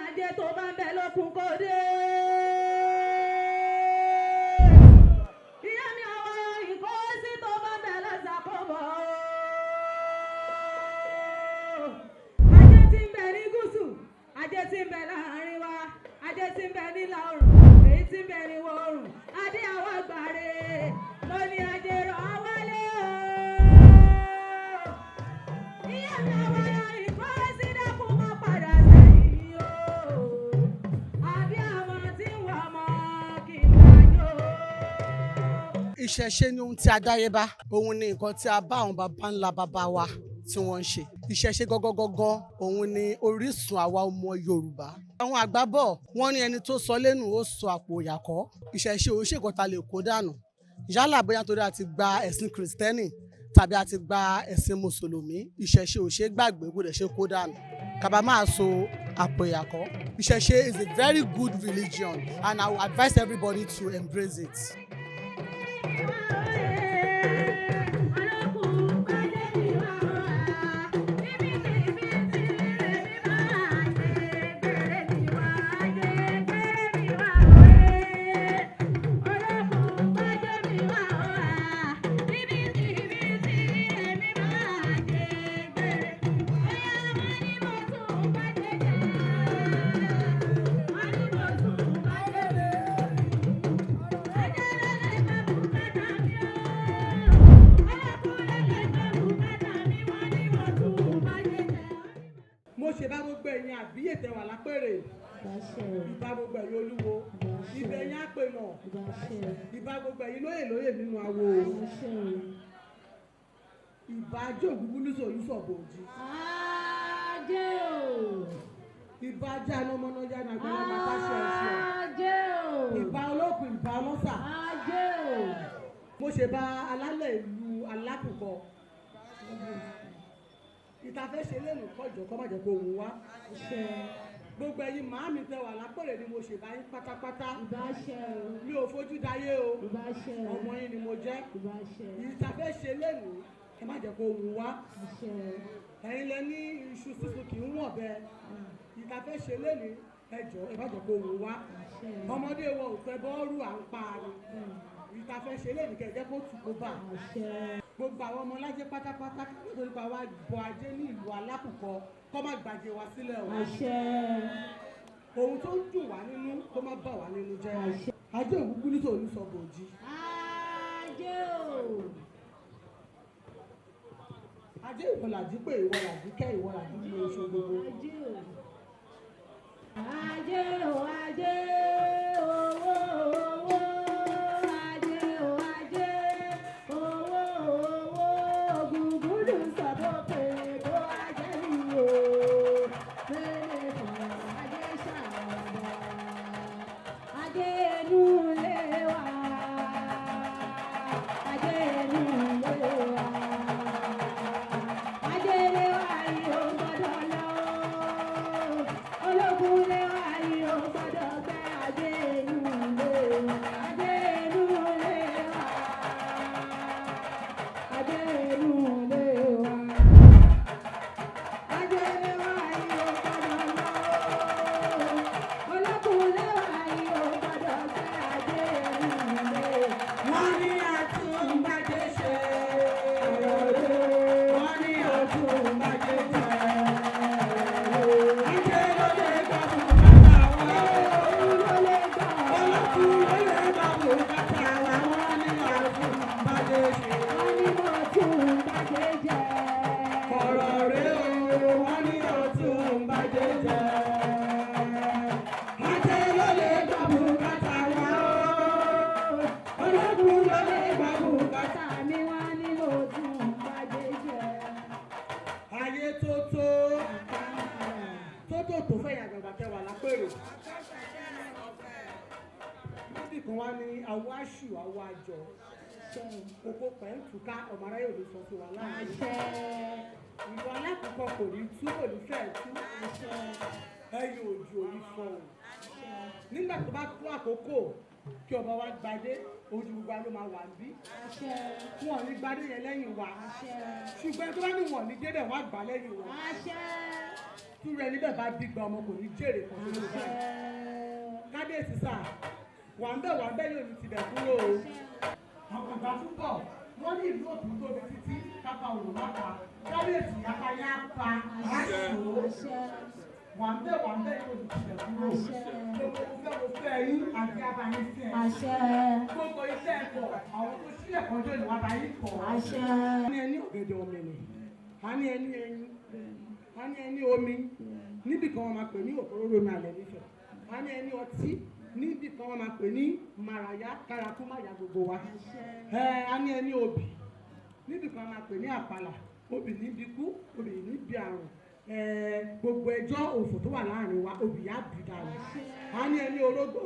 Ajé tó bá ń bẹ lókun kò dé. Ìyá mi, ọwọ́ ìkọ́sí tó bá ń bẹ lọ́sà kò bọ̀. Ajé tí ń bẹ ní gúúsù, ajé tí ń bẹ láàrin wa, ajé tí ń bẹ nílà oòrùn, èyí tí ń bẹ ní ìwọ̀ oòrùn, adé àwọn àgbàre mo ní ajé rọ̀ wálé o. Ìyá mi, àwọn ìkọ́sí, dákun má padà sẹ́yìn o. Àbí àwọn tí ń wọ̀ ọmọ kì í máa jó. Ìṣẹ̀ṣe ni ohun tí a dáyébá, òun ni nǹkan tí a bá àwọn baba ńlá baba wa tí wọ́n ń ṣe. Ìṣẹ̀ṣe gọ́gọ́gọ́gọ́, òun ni orísun àwa ọmọ Yorùbá. Àwọn àgbà bọ̀, wọ́n ní ẹni tó sọ lẹ́nu ó sọ àpò ìyàkọ́. Ìṣẹ̀ṣe òun ṣèkọ́ ta lè kó dànù, yálà bóyá torí a ti gba ẹ̀sìn Kìrìsìtẹ́nì tàbí a ti gba ẹ̀sìn Mùsùlùmí. Ìṣẹ̀ṣe ò ṣe é gbàgbé, kò dẹ̀ ṣe kó dànù kàbá máa so àpò ìyàkọ́. Ìṣẹ̀ṣe is a very good religion and I would advise everybody to embrace it. Mo ṣe bá gbogbo ẹ̀yin àbíyè tẹ wà lápẹ̀rẹ̀, ìbá gbogbo ẹ̀yin olúwo, ibẹ̀ yẹn àpè náà, ìbá gbogbo ẹ̀yin lóyè lóyè nínú awo, ìbá ajé ògúngúlùsọ olùsọ̀ bòjì. Ajé o. Ìbá ajé anamọ́nà yára àgbàlagbà táṣẹ ẹ̀ṣẹ̀. Ajé o. Ìbá olókùn, ìbá ọlọ́sà. Ajé o. Mo ṣe bá alálẹ̀ ìlú Alákùkọ. Ìtafẹ́ ṣe lẹ́nu kọjọ kọ́ má jẹ́ kó wù wá. Gbogbo ẹ̀yin màámi tẹ wà lápẹ̀rẹ̀ ni mo ṣe bá yín pátápátá. Mi ò fojú dayé o, ọmọ yín ni mo jẹ́. Ìtafẹ́ ṣe lẹ́nu, ẹ má jẹ́ kó wù wá. Ẹ̀yin lẹ ní iṣu sísun kì í wọ̀n bẹ́ẹ̀. Ìtafẹ́ ṣe lẹ́nu, ẹ jọ̀ọ́, ẹ má jẹ́ kó wù wá. Ọmọdé wọn ò fẹ́ bọ́ọ̀rù à ń pa ni. Ìtafẹ́ ṣe lẹ́nu, kẹ̀ jẹ́ kó tù kó bà. Gbogbo àwọn ọmọ lájẹ́ pátápátá, nítorí pé àwa bọ ajé ní ìlú Alákùkọ, kọ́ má gbàjẹ́ wa sílẹ̀ o. Ohun tó ń dùn wá nínú, kó má bà wá nínú jẹ́. Ajé ògúngún nítorí sọ bòjì. Ajé o. Ajé, ìwọ làjí pé, ìwọ làjí kẹ́, ìwọ làjí ní oṣù gbogbo. Ajé o. Ajé o, ajé owó owó. Ajé o, ajé owó owó. Ògúngúdù sọ̀bọ̀ pé kó ajé mi o. Mẹ́lẹ̀ kan ajé ṣàwàdà. Ajé inú ilé wa. Ajé inú ilé wa. Ajé ilé wa yìí ò gbọ́dọ̀ lọ. Ológun ilé wa yìí ò gbọ́dọ̀ gbẹ́. Ajé inú ilé wa. Ajé inú ilé wa. Ajé inú ilé wa. Ajé ilé wa yìí ò gbọ́dọ̀ lọ. Ológun ilé wa yìí ò gbọ́dọ̀ gbẹ́. Ajé inú ilé wa. Wọ́n ní àtúnbàjẹ́ ṣe, wọ́n ní àtúnbàjẹ́ jẹ́. Ajé ló lè gbà bùkátà wa. Òun ló lè gbà. Olókùn ló lè gbà bùkátà wa. Wọ́n ní àtúnbàjẹ́ ṣe. Wọ́n ní mo tún bàjẹ́ jẹ́. Ọ̀rọ̀ rẹ̀ o, wọ́n ní àtúnbàjẹ́ jẹ́. Ajé ló lè gbà bùkátà wa. Olókùn ló lè gbà bùkátà. Tàmí wá ní mo tún bàjẹ́ jẹ́. Ayé tó tó tó tó tó fẹ́ yàgbàgbà tẹ wà lápèrè níbì kan wá ní àwọ̀ aṣù àwọ̀ àjọ oko pẹ̀ntùká, ọmọ aráyè ò ní sọ sí wa láàrin. Ìlú Alákùkọ kò ní tú, kò ní fẹ́ tú. Ẹyìn òjò ò ní fọhùn. Nígbà tó bá tó àkókò kí ọba wa gbadé, ojú gbogbo wa ló máa wà níbí. Wọn ò ní gbadé yẹn lẹ́yìn wa, ṣùgbọ́n tó bá ní wọn ò ní débẹ̀, wọ́n á gbà lẹ́yìn wọn. Túrú ẹni bẹ́ẹ̀ bá bí gba ọmọ kò ní jèrè kan tó ló báyìí. Kábíyèsí sà, wà ń bẹ̀ wà ń bẹ̀ yóò ní tibẹ̀ kúrò o. Àwọn àgbà tún bọ̀, wọ́n ní ìlú òkú tóbi títí kápá òrùn má pa. Kábíyèsí apáyá pa àṣọ. Wà ń bẹ̀ wà ń bẹ̀ yóò ní tibẹ̀ kúrò. Gbogbo mo fẹ́ mo fẹ́ yín àti abayín fẹ́. Gbogbo iṣẹ́ ẹ̀kọ́ àwọn tó sílẹ̀ kan jẹ́ ìwà abayín kọ̀. A ní ẹni ọ̀gẹ̀dẹ̀ ọ̀mẹ̀lẹ̀, a ní ẹni ẹyin, a ní ẹni omi, níbì kan wọ́n máa pè ní òkúróró omi àlẹ́ nífẹ̀ẹ́, a ní ẹni ọtí, níbì kan wọ́n máa pè ní màràyá kárakú má ya gbogbo wa. A ní ẹni obì, níbì kan wọ́n máa pè ní àpàlà, obì níbi kú, obì níbi àrùn. Gbogbo ẹjọ́ òfò tó wà láàrin wa, obì yá bì dànù. A ní ẹni orógbó,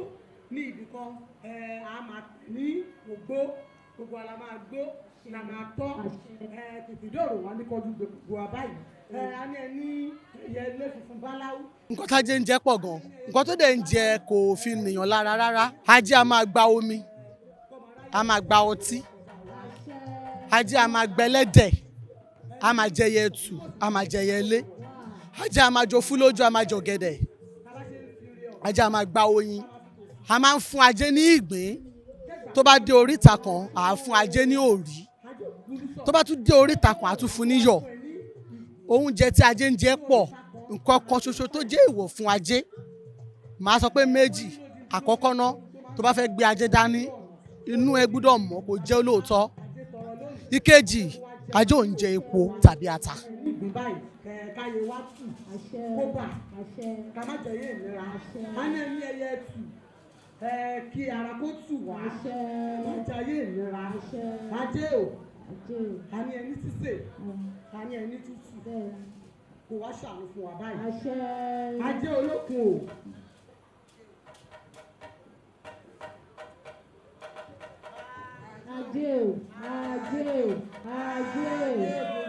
ní ibì kan a máa pè ní ògbó, gbogbo wa la máa gbó, la máa tọ́. Tètè dọ̀rọ̀ wá ní kọjú gbogbo wa báyìí. A ní ẹni ẹyẹ ilé funfun báláú. Nǹkan tájé ń jẹ pọ̀ gan. Nǹkan tó dẹ̀ ń jẹ kò fi nìyàn lára rárá. Ajé a máa gba omi, a máa gba ọtí, ajé a máa gbẹlẹ́dẹ̀, a máa jẹyẹ ẹtù, a máa jẹyẹ ilé, ajé a máa jọ fúlójú, a máa jọ gẹ̀dẹ̀, ajé a máa gba oyin, a máa ń fún ajé ní ìgbín. Tó bá dé oríta kan, à á fún ajé ní òrí. Tó bá tún dé oríta kan, à á tún fún níyọ̀. Oúnjẹ tí ajé ń jẹ pọ̀. Nǹkan kan ṣoṣo tó jẹ́ èèwọ̀ fún ajé, màá sọ pé méjì. Àkọ́kọ́ ná, tó bá fẹ́ gbé ajé dání, inú ẹ gbúdọ̀ mọ́ kó jẹ́ olóòótọ́. Ìkejì, ajé ò ń jẹ epo tàbí ata. Ìgbín báyìí, káyé wá tù, kó bà, ká má jẹ yé ìnira. A ní ẹni ẹyẹ tù, kí ara kó tù wá, má jẹ ayé ìnira. Ajé o, a ní ẹni sísè, a ní ẹni tútù, kó wá ṣàánú fún wa báyìí. Ajé olókun o. Ajé o, ajé o, ajé o.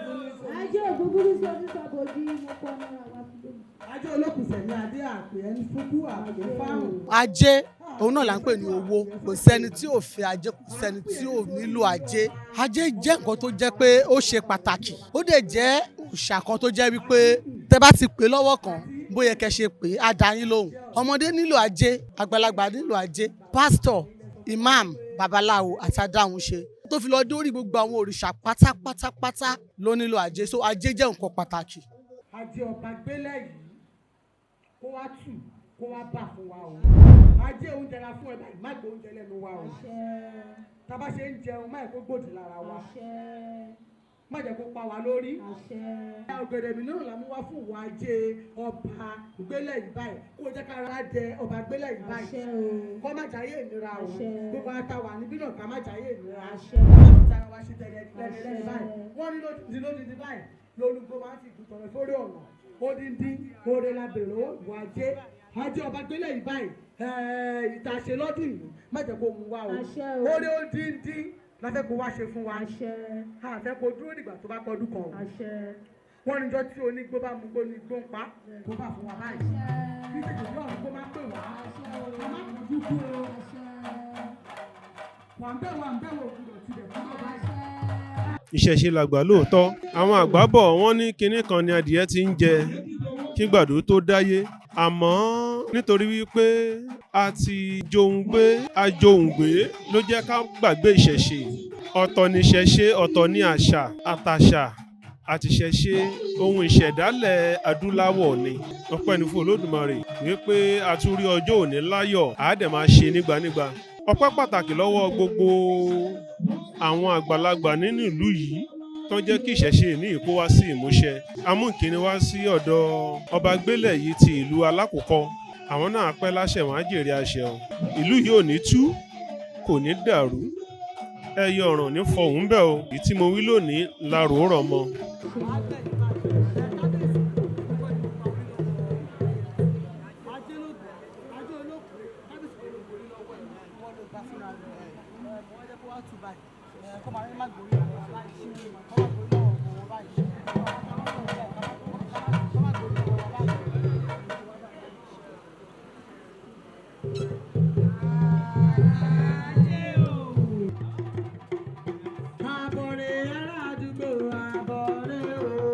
Ajé ògúngúrú sí onísọ̀bọ̀dì, mo pọ̀ náírà wá sílé mi. Ajé olókun sẹ̀mí adé àpè ẹni fúkú àpè fáwọn. Ajé òun náà là ń pè ní owó. Kò sẹ́ni tí ò fẹ́ ajé, kò sẹ́ni tí ò nílò ajé. Ajé jẹ́ nǹkan tó jẹ́ pé ó ṣe pàtàkì. Ó dẹ̀ jẹ́ òòṣà kan tó jẹ́ wípé tẹ́ bá ti pè lọ́wọ́ kan, bóyá kẹ́ ṣe pé á dá yín lóhùn. Ọmọdé nílò ajé, àgbàlagbà nílò ajé, pásítọ̀, imam, babaláwo àti adáhunṣe tó fi lọ dórí gbogbo àwọn òrìṣà pátápátápátá ló nílò ajé. So ajé jẹ́ nǹkan pàtàkì. Ajé ọba gbélé yìí kó wá tù, kó wá bà fún wa o. Ajé oúnjẹ la fún ẹ báyìí, má gbé oúnjẹ lẹ́nu wa o. Tá bá ṣe ń jẹun, má yẹ kó gbòdì lára wa, má jẹ́ kó pa wá lórí. Ọ̀gẹ̀dẹ̀ mi náà la mú wá fún ìwà ajé ọba gbélé yìí báyìí, kó jẹ́ ká ara jẹ ọba gbélé yìí báyìí, kó má jayé ìnira o. Gbogbo ata wà níbí náà, ká má jayé ìnira. Ká má fi tara wa ṣe tẹ̀lé lẹ́nu báyìí. Wọ́n ní lódìdí lódìdí báyìí lórúkọ máa ń fi ìtọ̀rọ̀ sórí ọ̀nà. Odindi oore la bèrè lọ́wọ́ ìwà ajé. Ajé ọba gbélé yìí báyìí, ìta ṣe lọ́dún yìí, má jẹ́ kó mú wa o. Oore odindi la fẹ́ kó wá ṣe fún wa. A fẹ́ kó dúró dìgbà tó bá kọdún kan o. Wọ́n níjọ́ tí onígbó bá mú gbó ní igbó ń pa, kó bá fún wa báyìí. Kí tètè bí ọ̀run kó má pè wá, ká má kọjú kú o. Wà ń bẹ̀ wà ń bẹ̀ wò gbúdọ̀ tilẹ̀ kúrò báyìí. Ìṣẹ̀ṣe làgbà lóòótọ́. Àwọn àgbà bọ̀ wọ́n ní kinní kan ni adìẹ ti ń jẹ kí gbàdú tó dáyé. Àmọ́ nítorí wípé a ti johun gbé, a johun gbé ló jẹ́ ká gbàgbé ìṣẹ̀ṣe. Ọ̀tọ̀ ni ìṣẹ̀ṣe, ọ̀tọ̀ ni àṣà, àtàṣà àti ìṣẹ̀ṣe ohun ìṣẹ̀dálẹ̀ adúláwọ̀ ni. Ọpẹ́ ni fún Olódùmarè wípé a tún rí ọjọ́ òní láyọ̀, a dẹ̀ máa ṣe nígbànígbà. Ọpẹ́ pàtàkì lọ́wọ́ gbogbo àwọn àgbàlagbà nínú ìlú yìí tó jẹ́ kí ìṣẹ̀ṣe ní ìkó wá sí ìmúṣẹ. A mú ìkíni wá sí ọ̀dọ̀ ọba gbélé yìí ti ìlú Alákùkọ. Àwọn náà pẹ́ láṣẹ wọn á jèrè àṣẹ o. Ìlú yìí ò ní tú, kò ní dàrú. Ẹyẹ ọ̀ràn ní fọhùn bẹ́ẹ̀ o. Èyí tí mo wí lónìí la rò ó rọ̀ mọ́. Àbọ̀rẹ̀ ará àdúgbò, àbọ̀rẹ̀ o.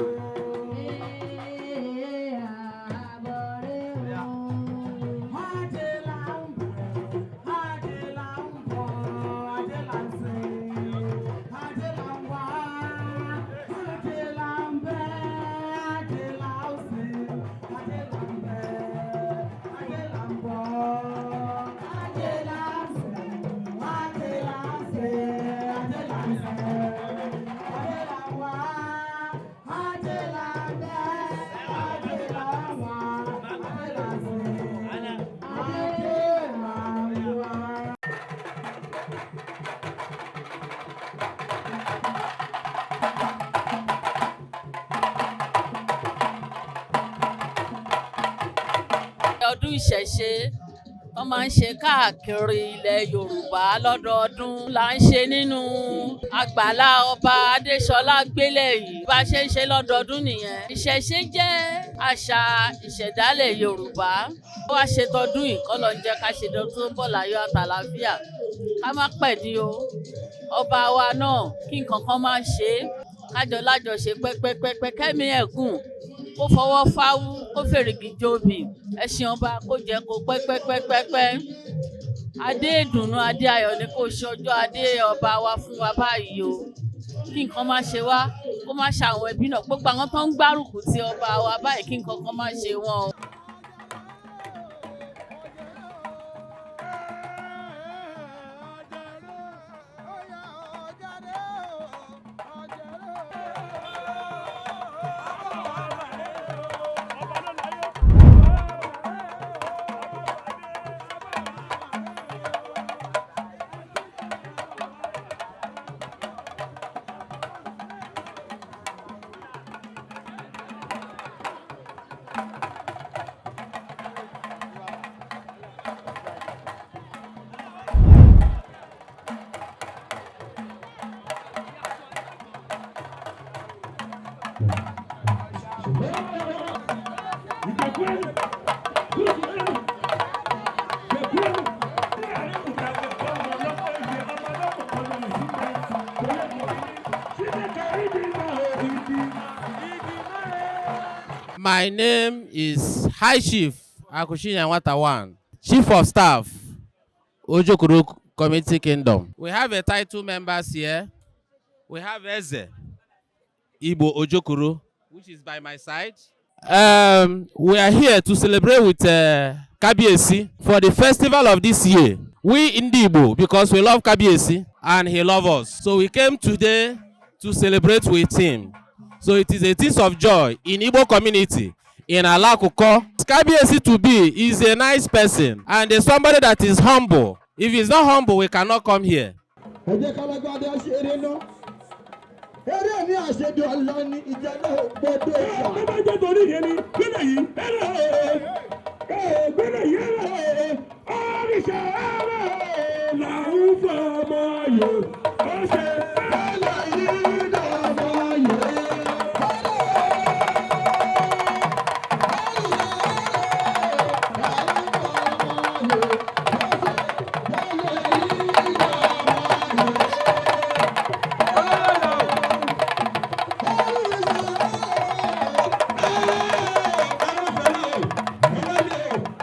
Ọdún ìṣẹ̀ṣe tó máa ń ṣe káàkiri ilẹ̀ Yorùbá lọ́dọọdún là ń ṣe nínú àgbàlá ọba Adéṣọlá gbélé yìí. Bá a ṣe ń ṣe lọ́dọọdún nìyẹn. Ìṣẹ̀ṣe jẹ́ àṣà ìṣẹ̀dálẹ̀ Yorùbá. Ó wá ṣe tọdún yìí kọ́ ló ń jẹ́ ká ṣe tọdún tó ń bọ̀ láyọ̀ àtàlàáfíà. Ká má pẹ̀dí o. Ọba wa náà kí nǹkan kan má ṣe é. Kájọ lájọṣe pẹ́pẹ́pẹ́pẹ́ kẹ́mi ẹ̀gùn kó fọwọ́ fáwú kó fèrègì jobi ẹṣin ọba kó jẹ kó pẹ́pẹ́pẹ́pẹ́. Adé ìdùnnú, adé ayọ̀ ni kó ṣe ọjọ́ adé ọba wa fún wa báyìí o. Kí nǹkan má ṣe wá, kó má ṣe àwọn ẹbí náà, gbogbo àwọn tó ń gbárùkù ti ọba wa báyìí, kí nǹkan kan má ṣe wọn o. My name is High Chief Akushinya Watawan, Chief of Staff, Ojokoro Community Kingdom. We have a title members here. We have Eze Igbo Ojokoro, which is by my side. We are here to celebrate with Kabiesi for the festival of this year. We in Igbo, because we love Kabiesi and he loves us. So we came today to celebrate with him. So it is a thing of joy in Igbo community, in Alakuko. Kabiesi to be is a nice person and is somebody that is humble. If he's not humble, we cannot come here. Ẹ jẹ́ ká lágbádá ṣeré ná eré ní àṣejù ọ̀la ní ìjà náà gbọdọ̀ ìjà. Tó bá jẹ́ torí yẹn ni gbẹ́lẹ̀ yìí ẹ̀rọ gbẹ́lẹ̀ yìí ẹ̀rọ ọ̀rìṣà ẹ̀rọ làwọn fọmọ yòó ó ṣe. Gbẹ́lẹ̀ yìí dàgbà yìí.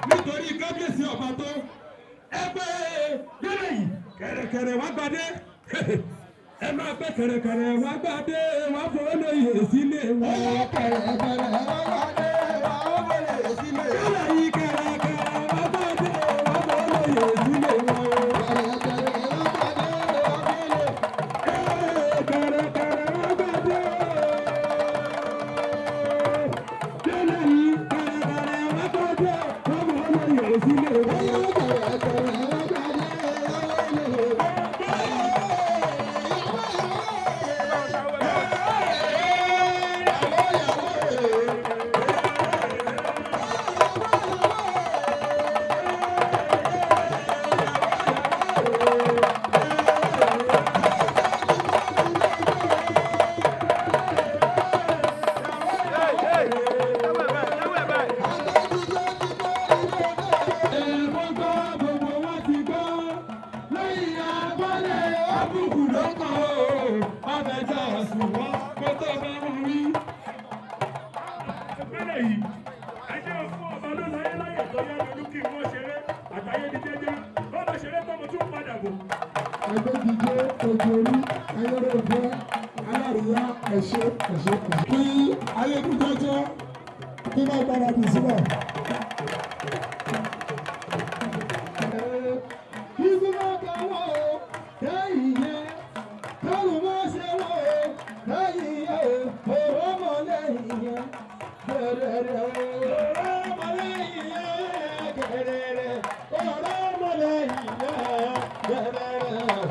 Nítorí kábíyèsí ọba tó ẹgbẹ́ gbẹ́lẹ̀ yìí kẹ̀rẹ̀kẹ̀rẹ̀ wá gbadé, ẹ máa gbé kẹ̀rẹ̀kẹ̀rẹ̀ wá gbadé wá fọwọ́ lóye sílé wọn. Kẹ̀rẹ̀kẹ̀rẹ̀ wá gbadé wá fọwọ́ sílé wọn. Gbẹ́lẹ̀ yìí kẹ̀rẹ̀kẹ̀rẹ̀ wá gbadé wá fọwọ́ lóye sílé wọn. Kẹ̀rẹ̀kẹ̀rẹ̀ wá gbadé wá fọwọ́. Kẹ̀rẹ̀kẹ̀rẹ̀ wá gbadé. Gbẹ́lẹ̀ yìí kẹ̀rẹ̀kẹ̀rẹ̀ wá gbadé wá fọwọ́ lóye sílé wọn. Kẹ̀rẹ̀kẹ̀rẹ̀ wá gbadé wá fọwọ́. Ẹ̀gbọ́n gbọ́, gbogbo wọn ti gbọ́. Lẹ́yìn àgbọ́lẹ̀ àbùkù ló kàn ó. Abẹ́jà sùn wọ́n kó tó bá wọn wí. Ìpínlẹ̀ yìí, ẹjẹ́ fún ọba ló láyé láyè tó yá lolú kí wọ́n ṣeré àtàyè ní jẹ́jẹ́. Bọ́lá ṣeré tọ́mọ tún padà bọ̀. Agbẹ́dìde Òjòrí Ayọ̀rọ̀gbẹ́ Alárìíyá, ẹ̀ṣẹ́ ẹ̀ṣẹ́ kí ayélujájẹ́ kí má gbáradì sílẹ̀. Ikú má pa wọ́n o, lẹ́yìn yẹn, kọ́run má ṣe wọ́n o, lẹ́yìn yẹn o, òró mọ̀ lẹ́yìn yẹn, gẹ̀rẹ̀rẹ̀ o, òró mọ̀ lẹ́yìn yẹn, gẹ̀rẹ̀rẹ̀, òró mọ̀ lẹ́yìn yẹn, gẹ̀rẹ̀rẹ̀.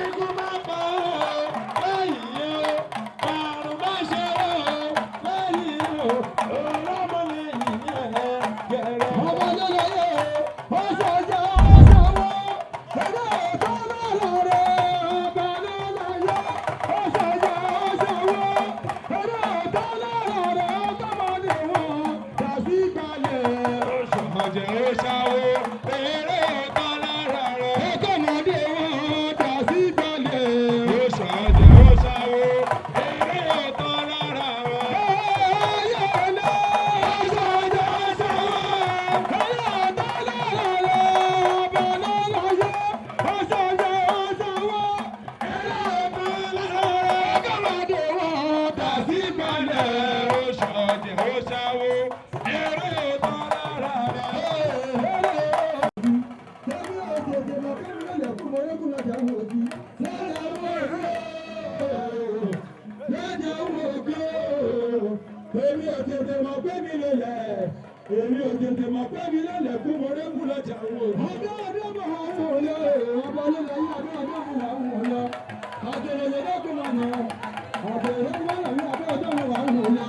Ikú má pa wọ́n o, lẹ́yìn yẹn o, àrùn má ṣe wọ́n o, lẹ́yìn yẹn o, òró mọ̀ lẹ́yìn yẹn. ṣọ̀jẹ̀ ó ṣàwó, eré ọ̀tọ̀ lára rẹ̀. Ọkọ̀mọdé wọn dà sí gbalẹ̀. Ó ṣọ̀jẹ̀ ó ṣàwó, eré ọ̀tọ̀ lára rẹ̀. Ayọ̀lẹ̀ ó ṣọ̀jẹ̀ ó ṣàwó, eré ọ̀tọ̀ lára rẹ̀. Ọ̀bọ̀lọ́ láyé, ó ṣọ̀jẹ̀ ó ṣàwó, eré ọ̀tọ̀ lára rẹ̀. Ọkọ̀mọdé wọn dà sí gbalẹ̀. Ó ṣọ̀jẹ̀ ó ṣàwó, eré ọ̀tọ̀ lára rẹ̀. Èmi ò tètè mọ̀ pé mi lè lẹ̀. Èmi ò tètè mọ̀ pé mi lè lẹ̀ kú mo rékú lọ́jà àwọn òbí. Ọdún ọdún mọ̀ àwọn òye, ọba ló lọ yí ọdún ọdún mọ̀ àwọn òye. Àtẹ̀lẹ̀yẹ lọ́kùn mọ̀ nà. Àtẹ̀lẹ̀yẹ mọ̀ nà ní abẹ́ ọdún mọ̀ àwọn òye.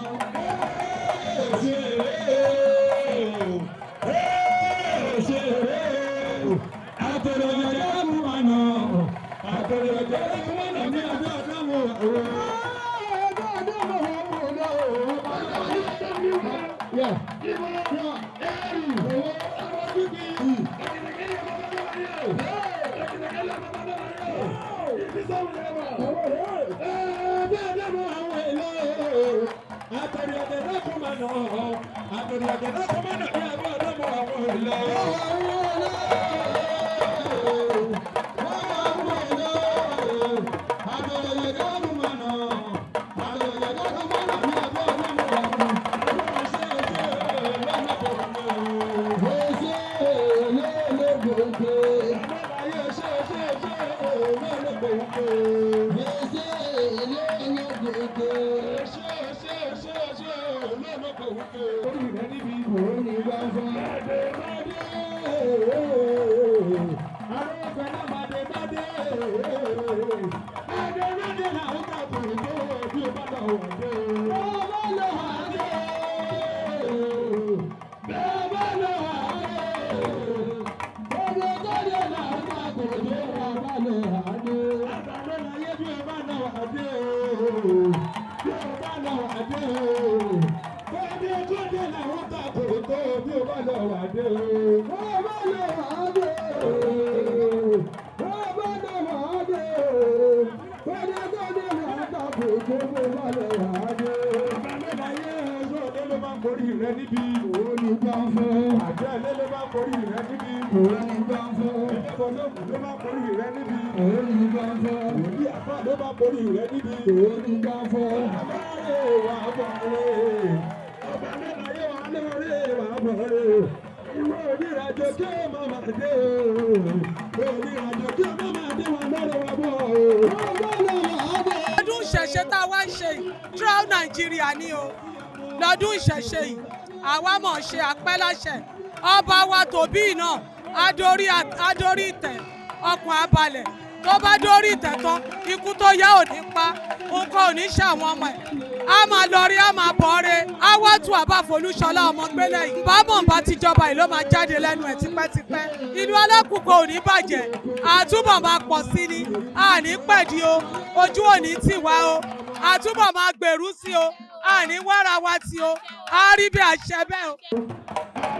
Ṣeré o, ṣeré o, àtẹ̀lẹ̀yẹ lọ́kùn mọ̀ nà. Àtẹ̀lẹ̀yẹ lọ́kùn mọ̀ nà ní abẹ́ ọdún mọ̀ àwọn òye. Ọdún ìṣẹ̀ṣe tá a wá ń ṣe yìí, throughout Nàìjíríà ni o. Lọ́dún ìṣẹ̀ṣe yìí, àwa mọ̀ ṣe àpẹ́láṣẹ. Ọba wa tòbí náà, adórí adórí ìtẹ̀, ọkùn abalẹ̀. Tó bá dórí ìtẹ̀ tán, ikú tó yá ò ní pa, nǹkan ò ní ṣe àwọn ọmọ ẹ̀. A máa lọ rí, a máa bọ̀ re. A wá tu àbá Folúṣọlá ọmọ gbélé yìí. Bámọ̀ bá ti jọba yìí ló máa jáde lẹ́nu ẹ̀ tipẹ́tipẹ́. Ìlú Alákùkọ ò ní bàjẹ́, àtúbọ̀ máa pọ̀ sí ni, a ní pẹ̀dí o, ojú ò ní tì wá o, àtúbọ̀ máa gbèrú sí o, a ní wára wa tí o, a rí bí àṣẹ bẹ́ẹ̀ o.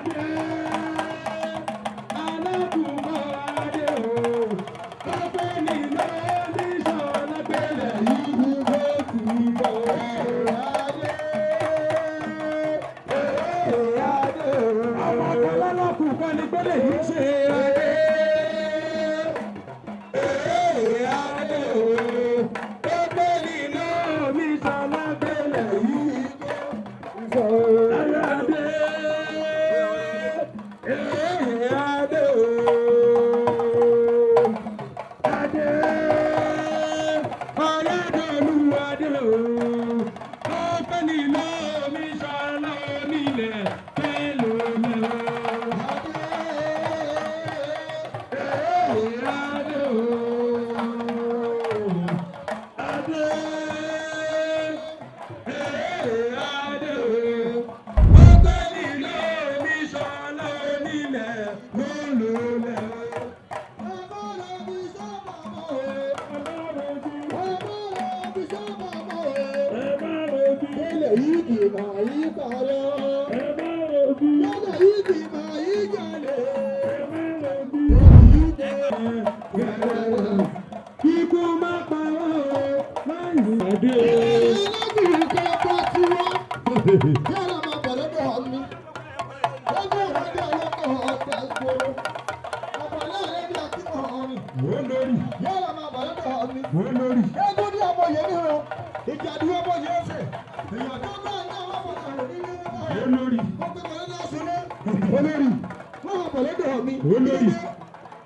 Yìí kì máa yí parọ́. Lọ́dọ̀ yìí kì máa yí jà. Olórí. Olórí. Eégún ní ọmọ yẹn níran, ìjà ní ọmọ yẹn ṣe. Èèyàn tó bá ní àwọn ọmọ rẹ̀ nínú Olórí. Olórí. Wọ́n wà pẹ̀lú ọ̀dọ̀ mi. Olórí.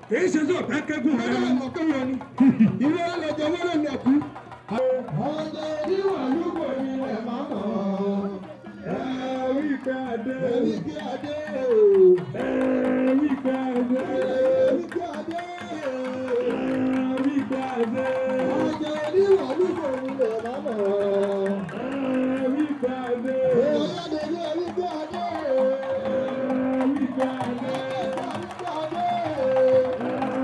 Kì í ṣe sọ pé kẹ́gùn rẹ̀. Ọjọ́ ìmọ̀ kéwòn ni. Ìwé ọlọ́jọ́ wẹ́rẹ́ ní ẹ̀kú. Ọjọ́ ìwà lúgbò ni ẹ̀ máa mọ̀. Ẹ̀wí pé adé. Ẹ̀wí pé adé. Ẹ̀wí pé adé. Ẹ̀wí pé adé. Ẹ̀wí pé adé. Ọjọ́ ìwà lúgbò ni ẹ̀ máa mọ̀. Ẹ̀wí pé adé. Ọjọ́ ẹ̀wí pé adé. Ẹ̀wí pé adé.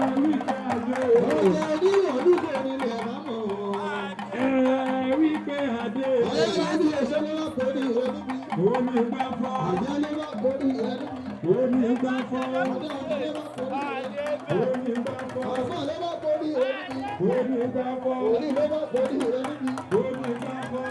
Ẹ̀wí pé adé. Ọjọ́ ìwà lúgbò ni ẹ̀ máa mọ̀. Ẹ̀wí pé adé. Ọjọ́ ìṣẹ́ ló wà kórìí rẹ níbi. Omi gbà fọ́. Àjẹ́ ló wà kórìí rẹ níbi. Omi gbà fọ́. Omi gbà fọ́. Àfọ̀ ló bá kórìí rẹ níbi. Omi gbà fọ́. Orí ló bá kórìí rẹ níbi. Omi gbà fọ́.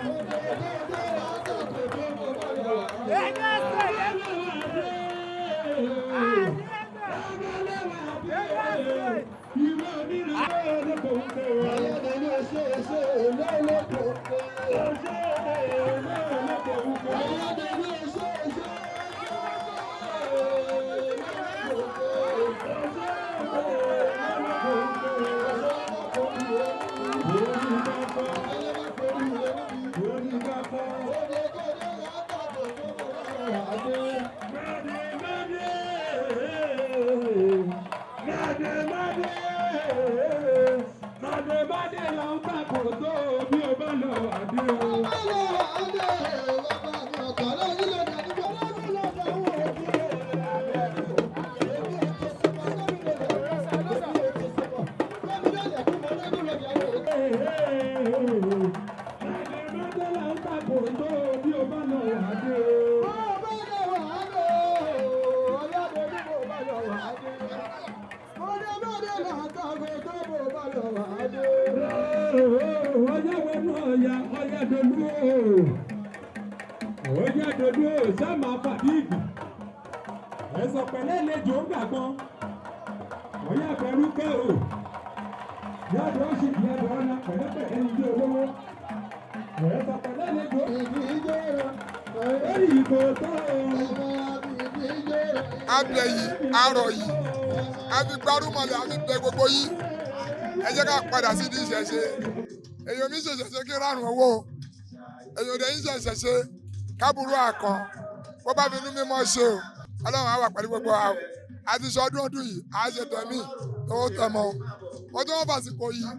Ọjà dodo sáàmà fàdí ìgbì. Ẹ̀sọ̀ pẹ̀lẹ́ lejò ń gbàgbọ́n. Ọ̀yà pẹ̀lú kẹ́ o. Yàtọ̀ ó sì di ẹ̀dọ̀ ọ̀la pẹ̀lẹ́pẹ̀lẹ́ ní ilé olówó. Ẹ̀sọ̀ pẹ̀lẹ́ lejò. Lórí ìgò tó o. Abẹ yìí, arọ yìí, àfi gbarumọlẹ, àfi bẹ gbogbo yìí. Ẹ jẹ́ ká padà sí di ìṣẹ̀ṣe. Èèyàn mi ṣẹ̀ṣẹ̀ kí rárùn owó. Èèyàn dẹ̀ ń ṣẹ̀ṣẹ̀ ṣe kábùrú àkàn. Bó bá fi inú mímọ́ ṣe o, Ọlọ́run á wà pẹ̀lú gbogbo wa o. A ti sọ ọdún ọdún yìí, a ṣe tẹ̀mí, owó tẹ̀mọ́ o. Mo tún wọ́n fàsìkò yìí,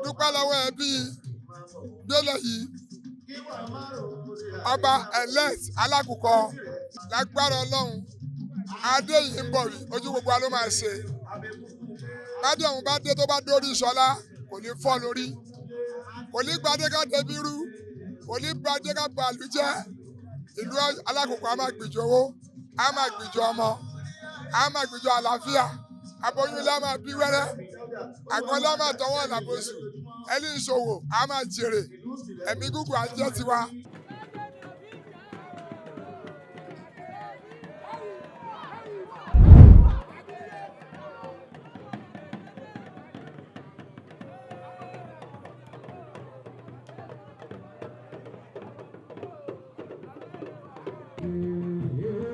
dúpẹ́ lọ́wọ́ ẹbí gbélé yìí. Ọba elect Alákùkọ lágbára Ọlọ́run, adé yìí ń bọ̀ rí, ojú gbogbo wa ló máa ṣe. Bádé ọ̀hún bá dé tó bá dórí Ṣọlá, kò ní fọ́ lórí. Kò ní gbadé ká débi rú, kò ní gbadé ká bàlú jẹ́. Ìlú Alákùkọ á máa gbìjọ owó, á máa gbìjọ ọmọ, á máa gbìjọ àlàáfíà. Aboyún ilé á máa bí wẹ́rẹ́, àgbọn ilé á máa tọwọ́ ìlàbọ̀sù, ẹni ìṣòwò á máa jèrè, ẹ̀mí gígùn á jẹ́ tiwa. Yeah.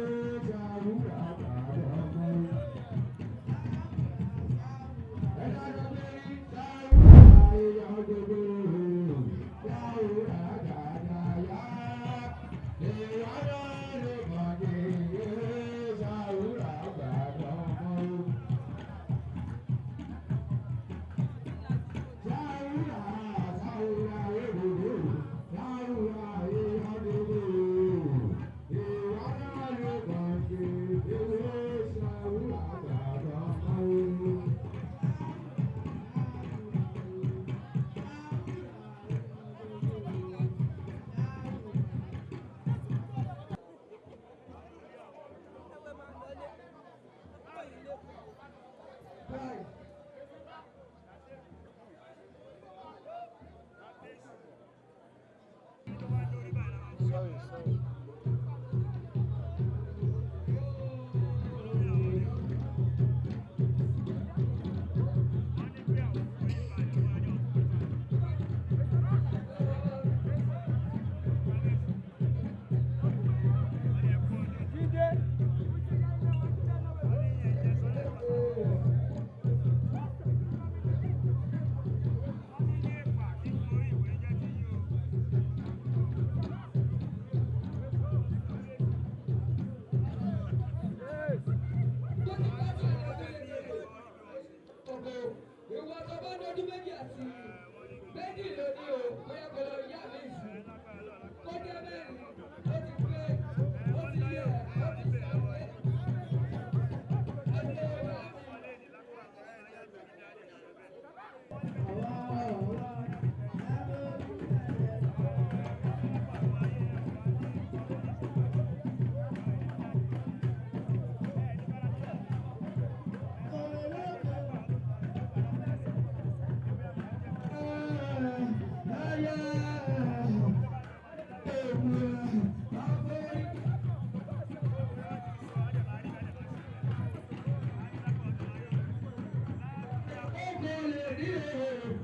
Ìṣẹ́jú méjì àti méjì lónìí o, bóyá kò lọ yá mi sí. Kó jẹ́ mẹ́rin, ó ti pé, ó ti yẹ, ó ti ṣàpẹ́. Ẹgbẹ́ wa mi. Ó kò lè rí o.